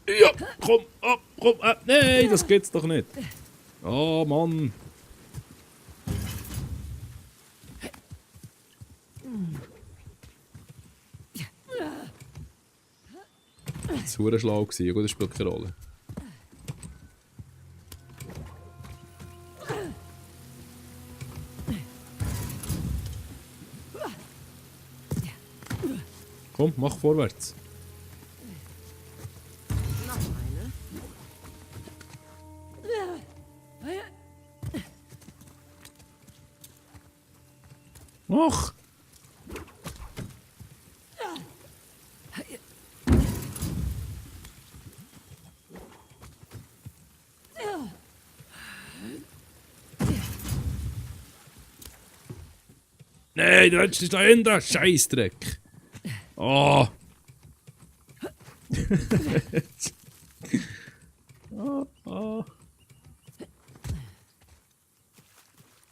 Ja, komm, ab, komm, ab. Nein, das geht's doch nicht. Oh, Mann. Das war schlau gewesen. Gut, das spielt keine Rolle. Komm, mach vorwärts. Mach! Nein, du hättest dich da hinten. Scheissdreck. Oh. Oh.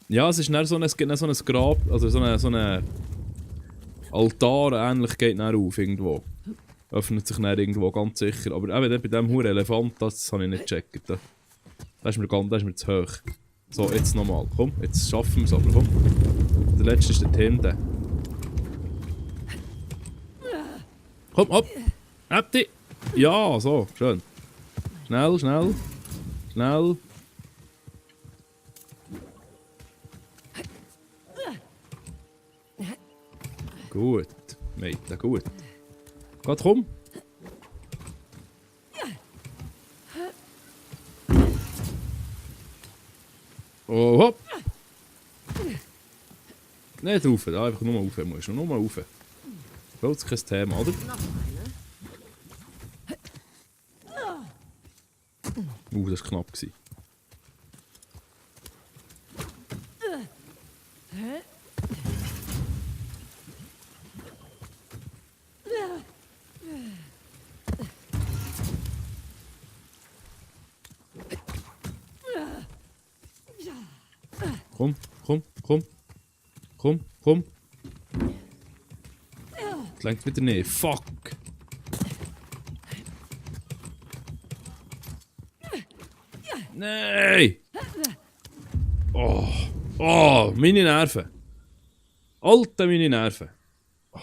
Ja, es ist nicht so ein, es gibt nicht so ein Grab, also so eine Altar ähnlich geht dann auf irgendwo. Öffnet sich dann irgendwo, ganz sicher. Aber eben bei diesem huren Elefant, das habe ich nicht gecheckt. Das ist mir zu hoch. So, jetzt nochmal. Komm, jetzt schaffen wir es aber, komm. Der letzte ist der Tinte. Komm, hopp! Hab dich! Ja, so, schön. Schnell, schnell. Schnell. Gut, Mädchen, gut. Geht, komm! Oh, hopp! Nicht rauf, da einfach nur rauf, musst du nur rauf. Das ist kein Thema, oder? Das war knapp. Komm, komm, komm. Komm, komm. Das lenkt wieder nicht. Fuck! Nein! Oh, oh, meine Nerven. Alter, meine Nerven. Oh.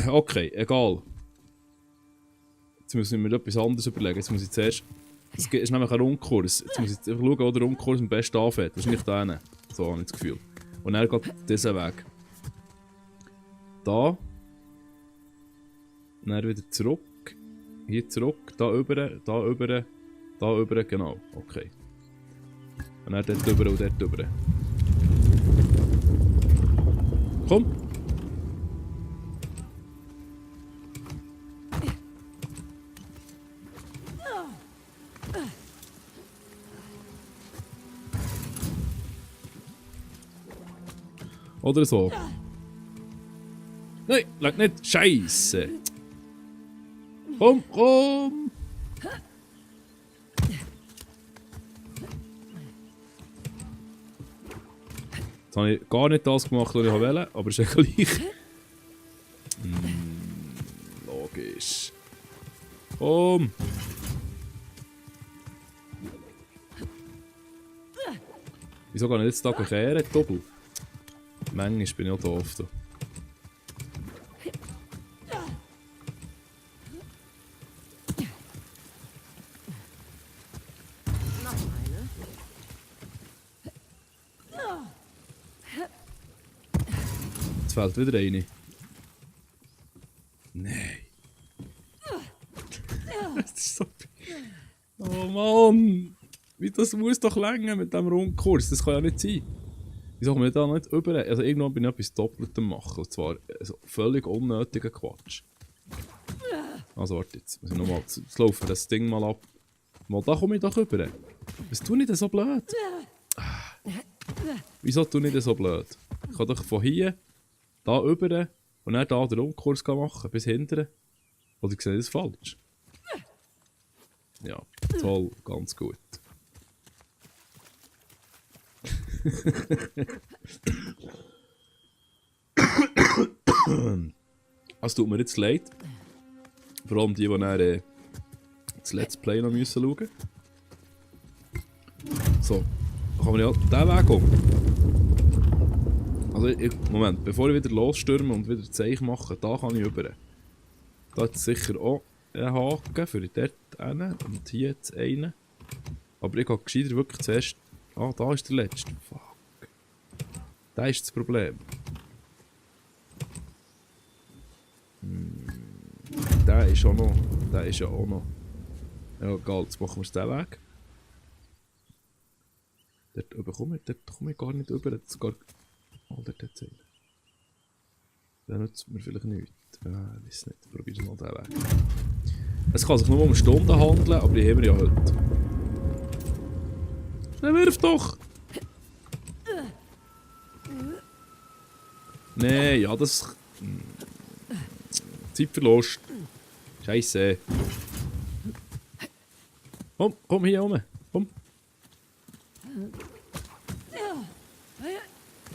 Okay, egal. Jetzt muss ich mir etwas anderes überlegen. Jetzt muss ich zuerst... Es ist nämlich ein Rundkurs. Jetzt muss ich einfach schauen, wo der Rundkurs am besten anfängt. Wahrscheinlich da hinten. So habe ich das Gefühl. Und dann geht dieser Weg. Da. Und dann wieder zurück. Hier zurück. Da über. Da über. Da über. Genau. Okay. Und dann dort über und dort über. Komm! Oder so. Nein, lag nicht. Scheiße. Komm, komm. Jetzt habe ich gar nicht das gemacht, was ich wollte, aber ist ja gleich. Logisch. Komm. Wieso kann ich jetzt da kehren? Doppel. Manchmal bin ich auch doof. Da. Jetzt fällt wieder eine. Nein. Das ist so... Oh Mann! Wie das muss doch länger mit dem Rundkurs, das kann ja nicht sein. Wieso kann man da nicht über... Also irgendwann bin ich etwas Doppeltem machen, und zwar also völlig unnötiger Quatsch. Also warte, jetzt muss ich nochmal... Jetzt laufen das Ding mal ab. Mal, da komme ich doch rüber. Was tue ich denn so blöd? Wieso tue ich denn so blöd? Ich kann doch von hier, da rüber und dann da den Rundkurs machen, bis hinten. Oder ich sehe das falsch? Ja, toll, ganz gut. Es tut mir jetzt leid Vor allem die dann das Let's Play noch müssen schauen. So, dann kann man ja diesen Weg um. Also, Moment, bevor ich wieder losstürme und wieder Zeichen mache, da kann ich rüber. Da hat es sicher auch einen Haken für dort hin und hier jetzt einen. Aber ich gehe gescheiter wirklich zuerst... Ah, da ist der letzte. Fuck. Da ist das Problem. Der ist auch noch. Der ist ja auch noch. Ja, egal, jetzt machen wir es diesen Weg. Dort komme ich gar nicht rüber. Jetzt gar... Oh, dort hat es einen. Der nützt mir vielleicht nichts. Ich weiß nicht, probier es mal diesen Weg. Es kann sich nur um Stunden handeln, aber die haben wir ja heute. Schnell, wirf doch! Nee, ja, das... Zeitverlust. Scheisse. Komm hier rum. Komm.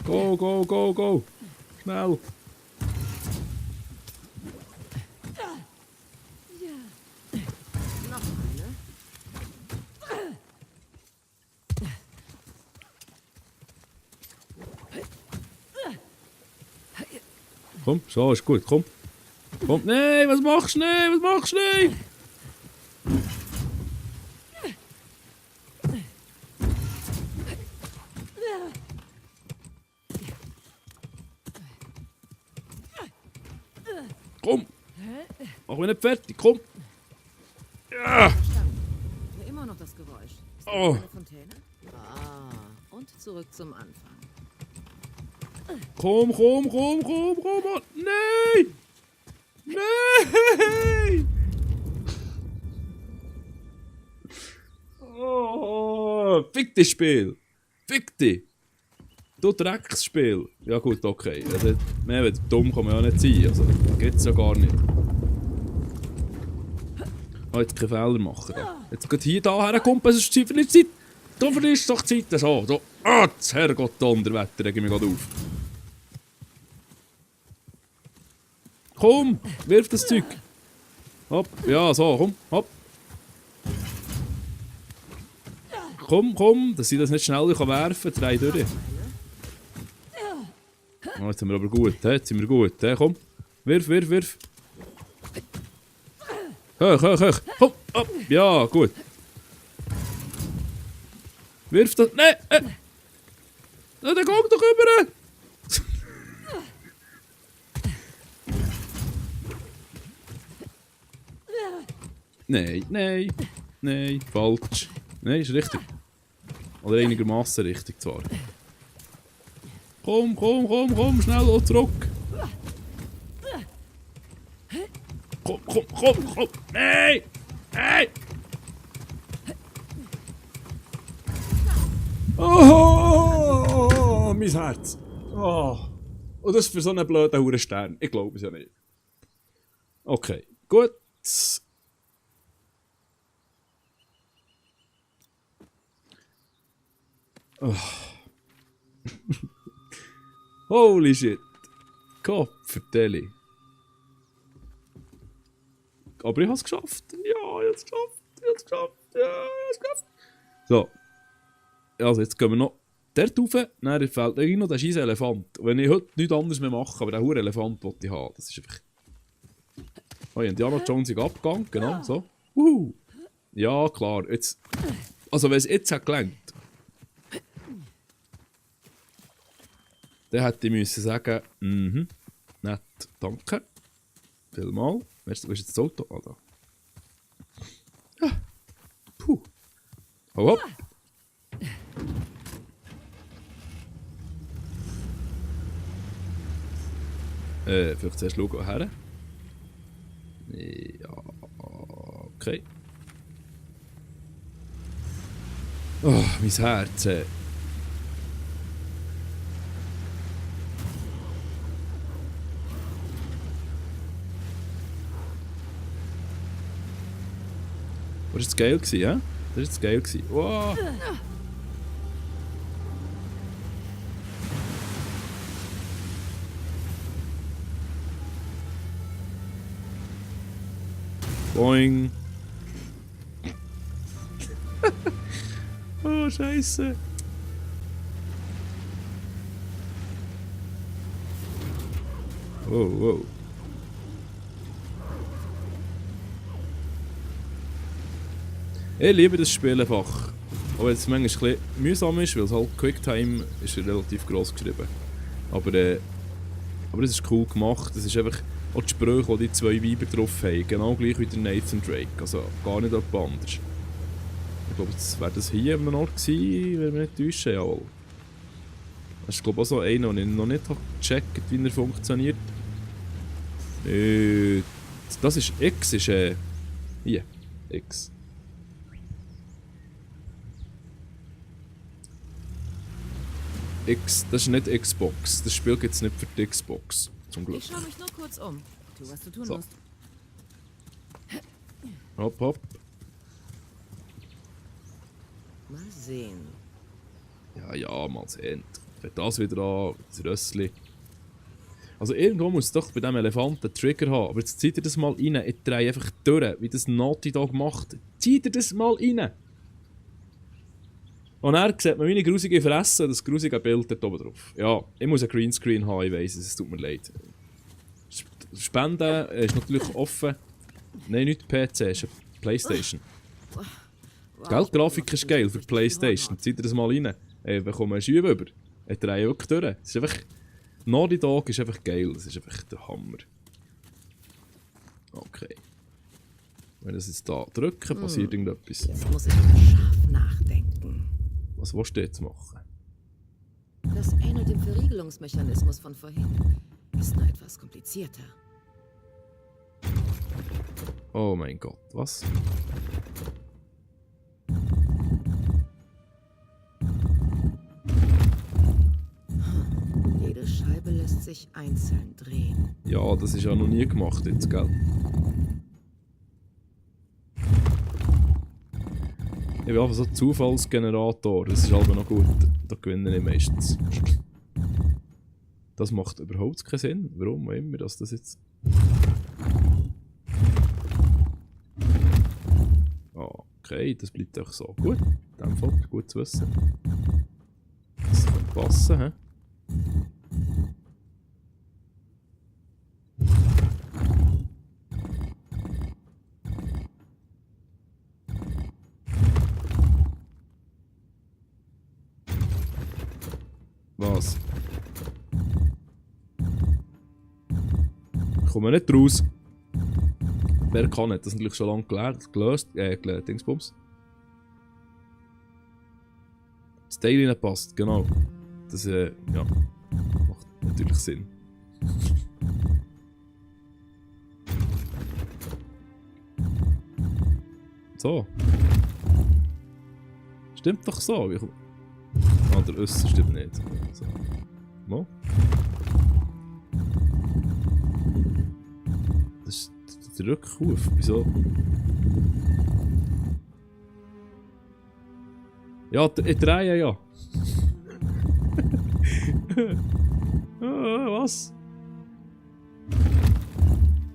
Go. Schnell. Komm, so ist gut, komm. Komm, nein, was machst du? Komm! Mach mich nicht fertig, komm! Ja! Immer noch das Geräusch. Ist das Oh. eine Fontäne? Ah, und zurück zum Anfang. Komm! Nein! Nein! Oh, fick dich Spiel! Fick dich! Du Drecksspiel! Ja gut, okay. Also, mehr als dumm kann man ja nicht sein. Also, geht's ja gar nicht. Oh, jetzt keinen Fehler machen. Da. Jetzt geht hier da herkommen, sonst verlierst du Zeit. Du verlierst doch Zeit. So, so. Ah, das Herrgott, Donnerwetter, reg ich mich gerade auf. Komm, wirf das Zeug. Hopp, ja, so, komm, hopp. Komm, dass ich das nicht schnell werfen kann. Drei durch. Oh, jetzt sind wir aber gut, jetzt sind wir gut. Komm, wirf. Hoch. Komm, ab. Ja, gut. Wirf das. Nein! Dann komm doch rüber! Nein, falsch. Nein, ist richtig. Oder einigermaßen richtig zwar. Komm, schnell zurück. Komm. Nein! Oh, mein Herz. Oh. Und das für so einen blöden Hurenstern. Ich glaube es ja nicht. Okay, gut. Oh. Holy shit. Kopfvertelli. Aber ich habe es geschafft. Ja, ich habe es geschafft. So. Also jetzt gehen wir noch dort rauf. Dann fehlt irgendwie noch der scheiß Elefant. Und wenn ich heute nichts anderes mehr mache, aber den huren Elefant wollte ich haben. Das ist einfach... Oh, Indiana Jones ist abgegangen, genau, so. Ja, klar, jetzt... Also wenn es jetzt hat gelangt, dann hätte ich müssen sagen, nett, danke. Vielmal. Wo ist jetzt das Auto? Ah, da. Ja. Puh. Hau ab. Vielleicht zuerst schauen, woher. Ja, okay. Oh, mein Herz. Das war jetzt geil, ja? Das war jetzt geil. Wow. Boing. Oh, Scheiße. Oh, wow. Ich liebe das Spiel einfach. Auch wenn es manchmal ein bisschen mühsam ist, weil es halt Quicktime ist relativ gross geschrieben. Aber es ist cool gemacht. Es ist einfach auch die Sprüche, die die zwei Weiber drauf haben. Genau gleich wie der Nathan Drake. Also gar nicht etwas anderes. Ich glaube, das wäre das hier am Ort gewesen, wenn wir nicht täuschen. Jawohl. Das ist glaube ich auch so einer, den ich noch nicht gecheckt habe, wie er funktioniert. Das ist X, ist hier. X. X, das ist nicht Xbox. Das Spiel gibt es nicht für die Xbox. Zum Glück. Ich schaue mich nur kurz um. Tu, was du tun musst. Hopp, hopp. Mal sehen. Ja, mal sehen. Fängt das wieder an, das Rössli. Also irgendwo muss es doch bei diesem Elefanten einen Trigger haben. Aber jetzt zieht ihr das mal rein. Ich drehe einfach durch, wie das Naughty Dog macht. Zieht ihr das mal rein. Und dann sieht man meine grusige Fresse, das grusige Bild dort oben drauf. Ja, ich muss einen Greenscreen haben, ich weiss es, es tut mir leid. Spenden ist natürlich offen. Nein, nicht PC, es ist eine Playstation. Gell, die Grafik ist geil für die Playstation. Zieht ihr das mal rein. Ich bekomme einen Schübe über. Ich drehe wirklich durch. Es ist einfach... Naughty Dog ist einfach geil, das ist einfach der Hammer. Okay. Wenn ich das jetzt da drücke, passiert irgendetwas. Jetzt muss ich mal scharf nachdenken. Was willst du jetzt machen? Das ähnelt dem Verriegelungsmechanismus von vorhin. Ist nur etwas komplizierter. Oh mein Gott, was? Jede Scheibe lässt sich einzeln drehen. Ja, das ist ja noch nie gemacht jetzt, gell? Ich bin einfach so ein Zufallsgenerator, das ist aber noch gut. Da gewinne ich meistens. Das macht überhaupt keinen Sinn. Warum auch immer das jetzt... Okay, das bleibt auch so. Gut, in dem Fall gut zu wissen. Das könnte passen, hä? Was? Ich komme nicht raus. Wer kann nicht? Das ist natürlich schon lange gelöst. Dingsbums. Das Teil nicht passt, genau. Das ja, macht natürlich Sinn. So. Stimmt doch so. Ah, der Össer stimmt nicht. So. Mo? Das ist der Rückruf. Wieso? Ja, ich drehe ja. Was?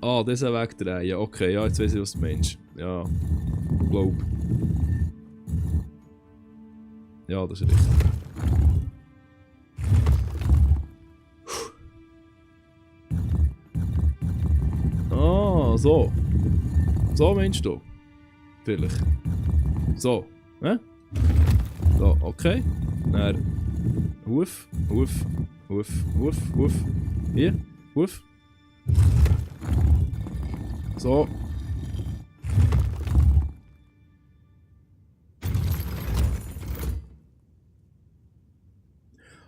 Ah, diesen Weg drehen. Okay, ja, jetzt weiss ich, was du meinst. Ja, glaub. Ja, das ist richtig. Ah, so. So meinst du? Vielleicht. So, hä? So, okay. Dann Huf, Huf, Huf, Huf, Huf. Hier, Huf. So.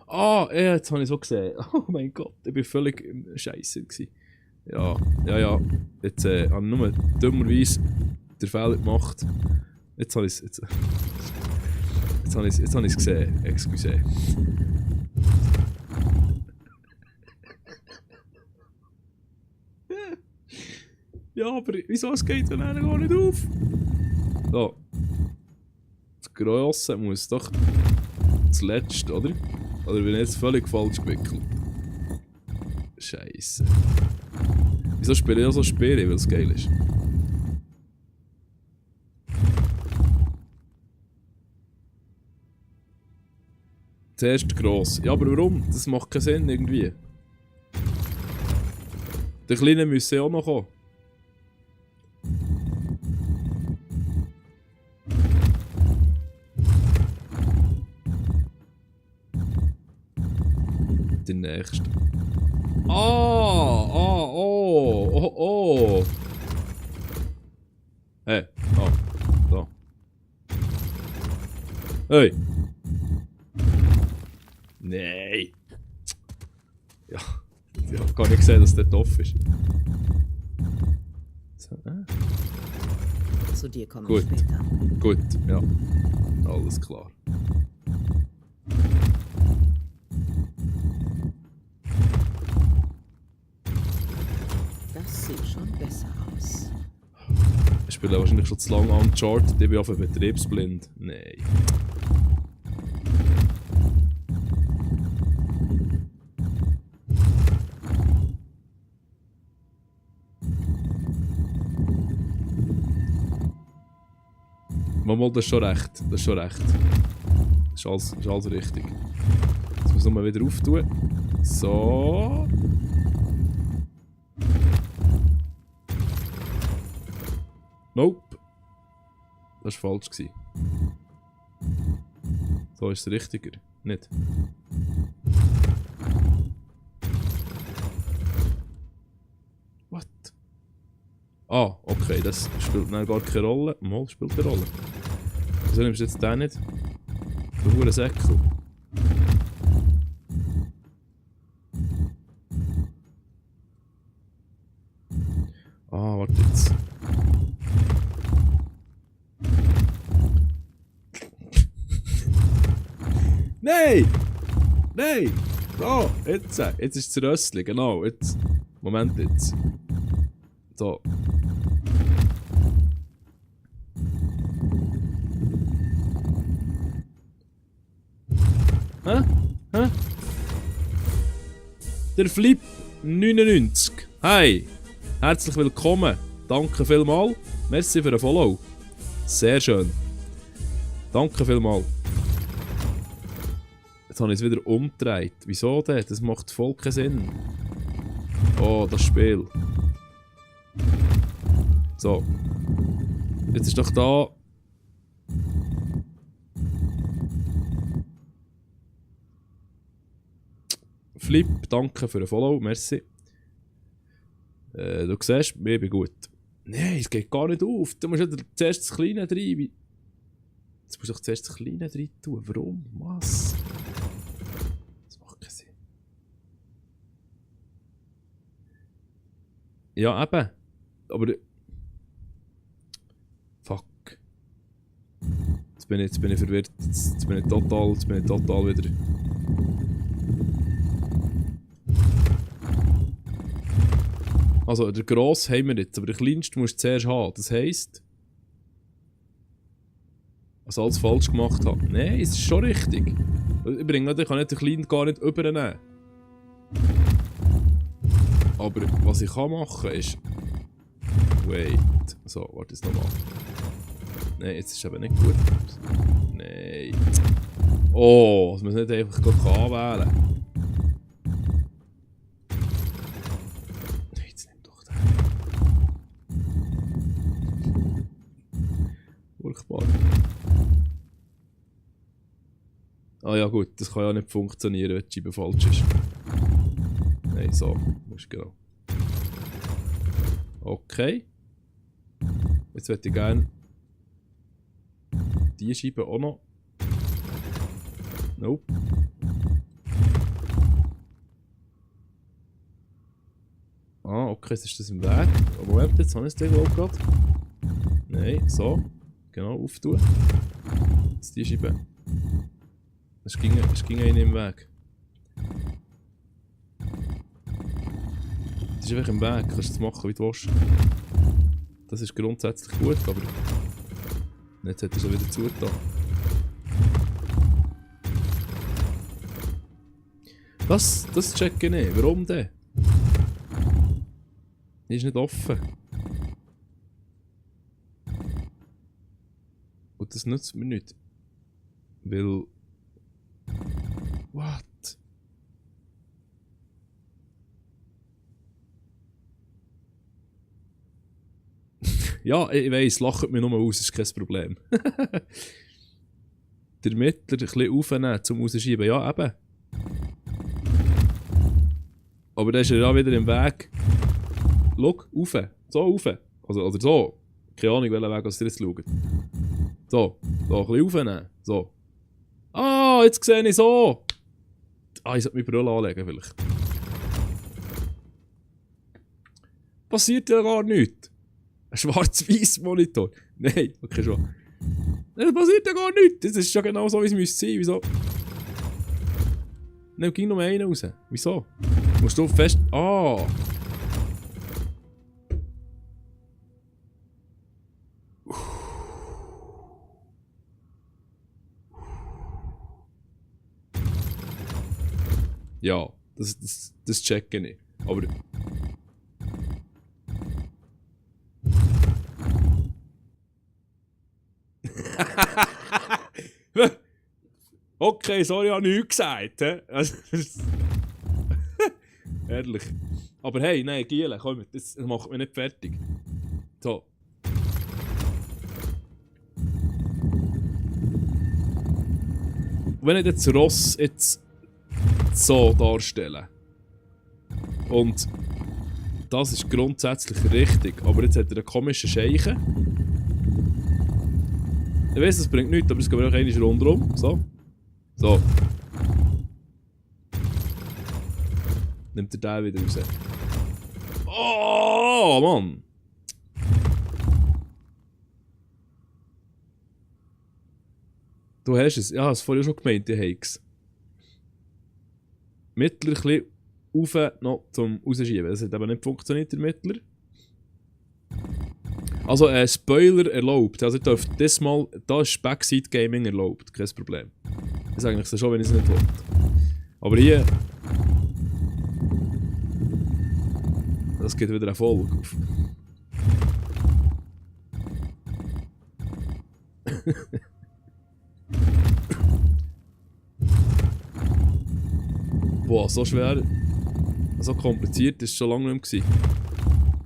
Ah, ja, jetzt habe ich so gesehen. Oh mein Gott, ich war völlig im Scheiße. Ja. Jetzt habe ich nur dummerweise den Fehler gemacht. Jetzt habe ich es. Jetzt habe ich es gesehen. Excuse. Ja, aber wieso es geht dann gar nicht auf? So. Das Grosse muss doch zuletzt, oder? Oder bin ich jetzt völlig falsch gewickelt? Scheiße. Wieso spiele ich auch so Spiele, weil es geil ist? Zuerst gross. Ja, aber warum? Das macht keinen Sinn irgendwie. Der Kleine müsse auch noch kommen. Der nächste. Oh. Hey, da. Hey. Nein. Ja, ich habe gar nicht gesehen, dass der offen ist. So, Zu dir komme Gut. ich später. Gut, ja. Alles klar. Das sieht schon besser aus. Ich spiele wahrscheinlich schon zu lange Uncharted, ich bin auf betriebsblind. Nein. Mal, das ist schon recht. Das ist schon recht. Das ist alles richtig. Jetzt muss ich nochmal wieder auftun. So. Nope. Das war falsch. So ist es richtiger. Nicht. What? Ah, okay, das spielt dann gar keine Rolle. Mal spielt eine Rolle. Wieso nimmst du jetzt den nicht? Der hure Säckel. Ah, warte jetzt. Nein! Nein! So, jetzt ist es Rössli, genau. Jetzt. Moment jetzt. So. Hä? Der Flip 99. Hi! Herzlich willkommen. Danke vielmals. Merci für den Follow. Sehr schön. Danke vielmals. Jetzt habe ich es wieder umgedreht. Wieso denn? Das macht voll keinen Sinn. Oh, das Spiel. So. Jetzt ist doch da... Flip, danke für den Follow, merci. Du siehst, ich bin gut. Nein, es geht gar nicht auf. Du musst ja zuerst das Kleine rein. Jetzt musst du doch zuerst das Kleine rein tun. Warum? Was? Das macht keinen Sinn. Ja, eben. Aber... Fuck. Jetzt bin ich verwirrt. Jetzt bin ich total wieder... Also, der Grosse haben wir jetzt, aber der Kleinste musst du zuerst haben. Das heisst... Was alles falsch gemacht habe. Nein, es ist schon richtig. Übrigens, ich kann nicht den Kleinen gar nicht übernehmen. Aber was ich kann machen ist... Wait. So, warte jetzt nochmal. Nein, jetzt ist es eben nicht gut. Nein. Oh, das muss nicht einfach anwählen. Nein, jetzt nimm doch den. Furchtbar. Ah ja gut, das kann ja nicht funktionieren, wenn die Scheibe falsch ist. Nein, so. Musst du genau. Okay. Jetzt hätte ich gerne die Scheibe auch noch. Nope. Ah, okay, jetzt ist das im Weg. Aber Moment, jetzt habe ich es den glaube ich gerade. Nein, so. Genau, auftun. Jetzt die Scheibe. Es ging einer im Weg. Das ist einfach im Weg, kannst du es machen, wie du willst. Das ist grundsätzlich gut, aber... Jetzt hat er schon wieder zugetan. Das check ich nicht. Warum denn? Die ist nicht offen. Und das nützt mir nicht. Weil... What? Ja, ich weiss, lacht mir nur aus, ist kein Problem. Der Mittler ein bisschen aufnehmen, zum rausschieben. Ja, eben. Aber dann ist er ja wieder im Weg. Schau, rauf. So rauf. Also, oder so. Keine Ahnung, welchen Weg ihr jetzt schaut. So, so ein bisschen aufnehmen. So. Ah, jetzt sehe ich so. Ah, ich sollte meine Brille anlegen vielleicht. Passiert ja gar nichts. Ein schwarz-weiß Monitor. Nein, okay, schon. Nein, das passiert ja gar nichts. Das ist ja genau so, wie es müsste sein. Wieso? Nein, ging noch einen raus. Wieso? Musst du fest... Ah! Ja, das checke ich nicht. Aber... Okay, sorry, ich habe nichts gesagt. Also, ehrlich. Aber hey, nein, Giele, komm, das macht mich nicht fertig. So. Wenn ich jetzt Ross jetzt so darstelle und das ist grundsätzlich richtig, aber jetzt hat er einen komischen Scheichen. Ich weiss, das bringt nichts, aber es geht mir auch einmal rundherum. So. So. Nimmt er den wieder raus. Oh, Mann! Du hast es. Ja, ich habe es vorher schon gemeint, die Hakes. Mittler ein bisschen rauf noch zum Rausschieben. Das hat aber nicht funktioniert, der Mittler. Also, Spoiler erlaubt. Also, ihr dürft diesmal, da ist Backseat Gaming erlaubt. Kein Problem. Ich sage eigentlich so schon, wenn ich es nicht will. Aber hier. Das geht wieder eine Folge auf. Boah, so schwer. So kompliziert ist es schon lange nicht mehr gewesen.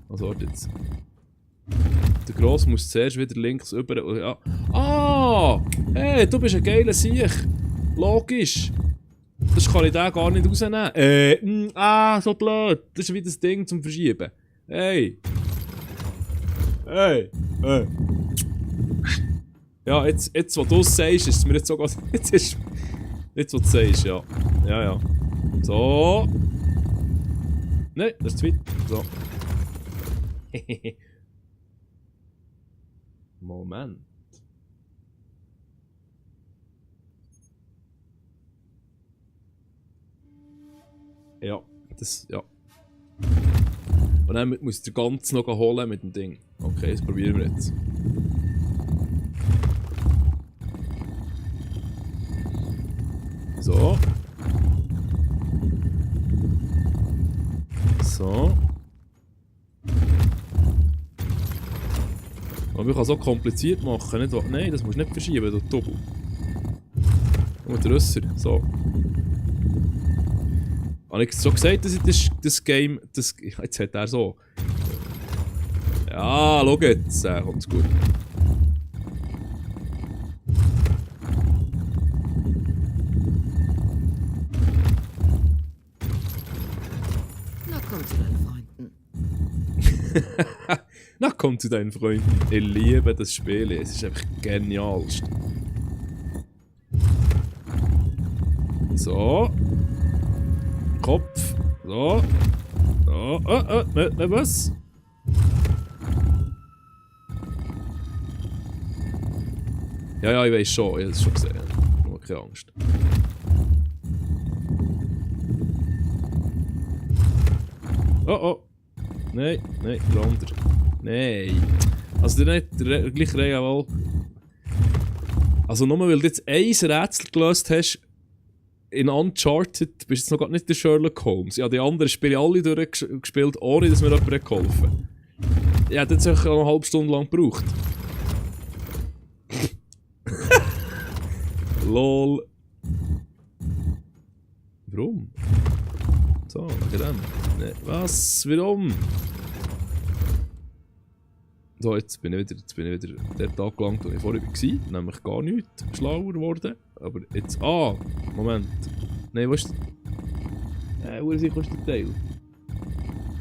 Also, warte jetzt. Der Gross muss zuerst wieder links über. Ja. Ah! Hey, du bist ein geiler Sieg. Logisch. Das kann ich den gar nicht rausnehmen. So blöd. Das ist wie das Ding zum Verschieben. Hey. Hey. Hey. Ja, jetzt wo du es sagst, ist es mir jetzt sogar. Jetzt, wo du es sagst, ja. Ja, ja. So. Nein, das ist zu weit. So. Moment. Ja, das, ja. Und dann muss ich den ganz noch holen mit dem Ding. Okay, das probieren wir jetzt. So. So. Aber ich kann es so kompliziert machen, nicht? Nein, das musst du nicht verschieben, du Doppel. Nur der Rösser, so. Habe ich schon gesagt, dass ich das Game... jetzt hat er so... Ja, schau jetzt, kommt's gut. Na komm zu deinen Freunden. Na komm zu deinen Freunden. Ich liebe das Spiel, es ist einfach genialst. So. Kopf. So. So. Ne, was? Ja, ich weiß schon. Ich habe es schon gesehen. Nur keine Angst. Oh. Nein, der andere. Nein. Also der gleich Regal. Also nur weil du jetzt ein Rätsel gelöst hast, in Uncharted bist du jetzt noch gar nicht der Sherlock Holmes. Ja, die anderen Spiele alle durchgespielt, ohne dass mir jemand geholfen hat. Ich hätte jetzt auch eine halbe Stunde lang gebraucht. Lol. Warum? So, wegen dem. Nee, was? Warum? So, jetzt bin ich wieder dort angelangt, wo ich vorher war. Nämlich gar nichts schlauer geworden. Aber jetzt... Ah! Moment. Nein, wo ist... wo ist der Teil?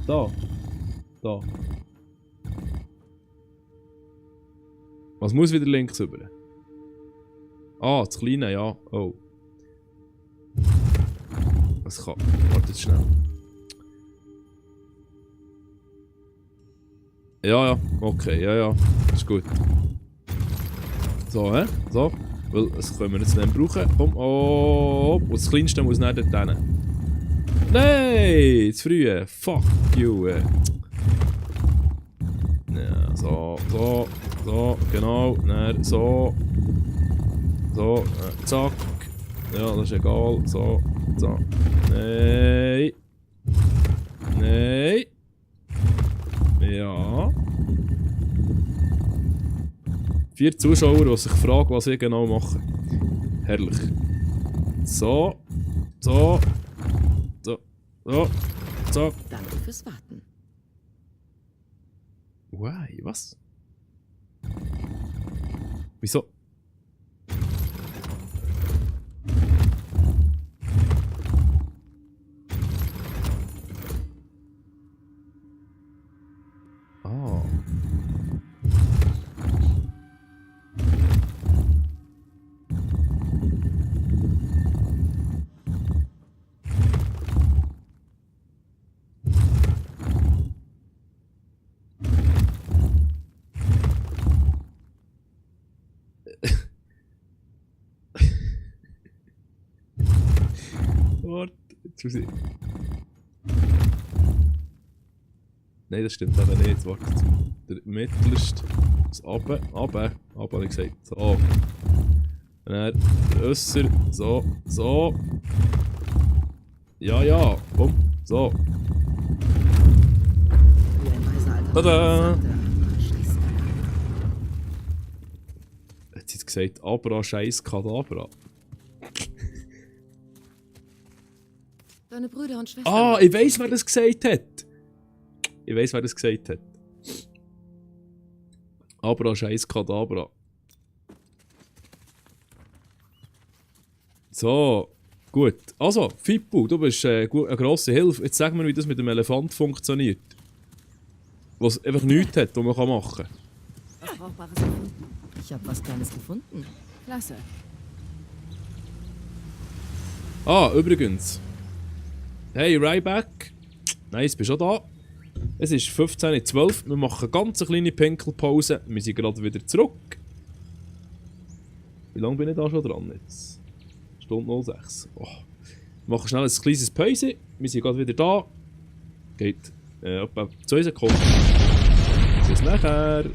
Da. Da. Was muss wieder links rüber? Ah, das Kleine, ja. Oh. Was kann... Warte jetzt schnell. Ja, okay, ja, ist gut. So, so. Weil, das können wir jetzt nicht brauchen. Komm, oh, und das Kleinste muss nicht dort hin. Nein, zu früh. Fuck you. Ja, so, genau. Dann so. So, zack. Ja, das ist egal. So. Nein. Ja. 4 Zuschauer, die sich fragen, was ich genau mache. Herrlich. So. Zack. Danke fürs Warten. Why? Was? Wieso? Ah. Warte, jetzt muss ich... Nein, das stimmt eben nicht. Warte, der mittlerste... Das Abbe habe ich gesagt. So. Und dann der Össer. So. Ja, komm. So. Wie ein weiser alter Tada! Mann sagte, schließt. Hat sie jetzt gesagt, Abra, Scheiß, Kadabra. Deine Brüder und Schwestern. Ah, ich weiss, wer das gesagt hat. Abra, Scheiß, Kadabra. So, gut. Also, Fippo, du bist eine grosse Hilfe. Jetzt sag mir, wie das mit dem Elefant funktioniert. Was einfach nichts hat, was man machen kann. Was Brauchbares gefunden? Ich habe was Kleines gefunden. Klasse. Ah, übrigens. Hey, Ryback. Nice, bist du auch da? Es ist 15:12 Uhr. Wir machen eine ganz kleine Pinkelpause. Wir sind gerade wieder zurück. Wie lange bin ich da schon dran jetzt? Stunde 06. Oh. Wir machen schnell ein kleines Pause. Wir sind gerade wieder da. Geht etwa 2 Sekunden. Bis nachher.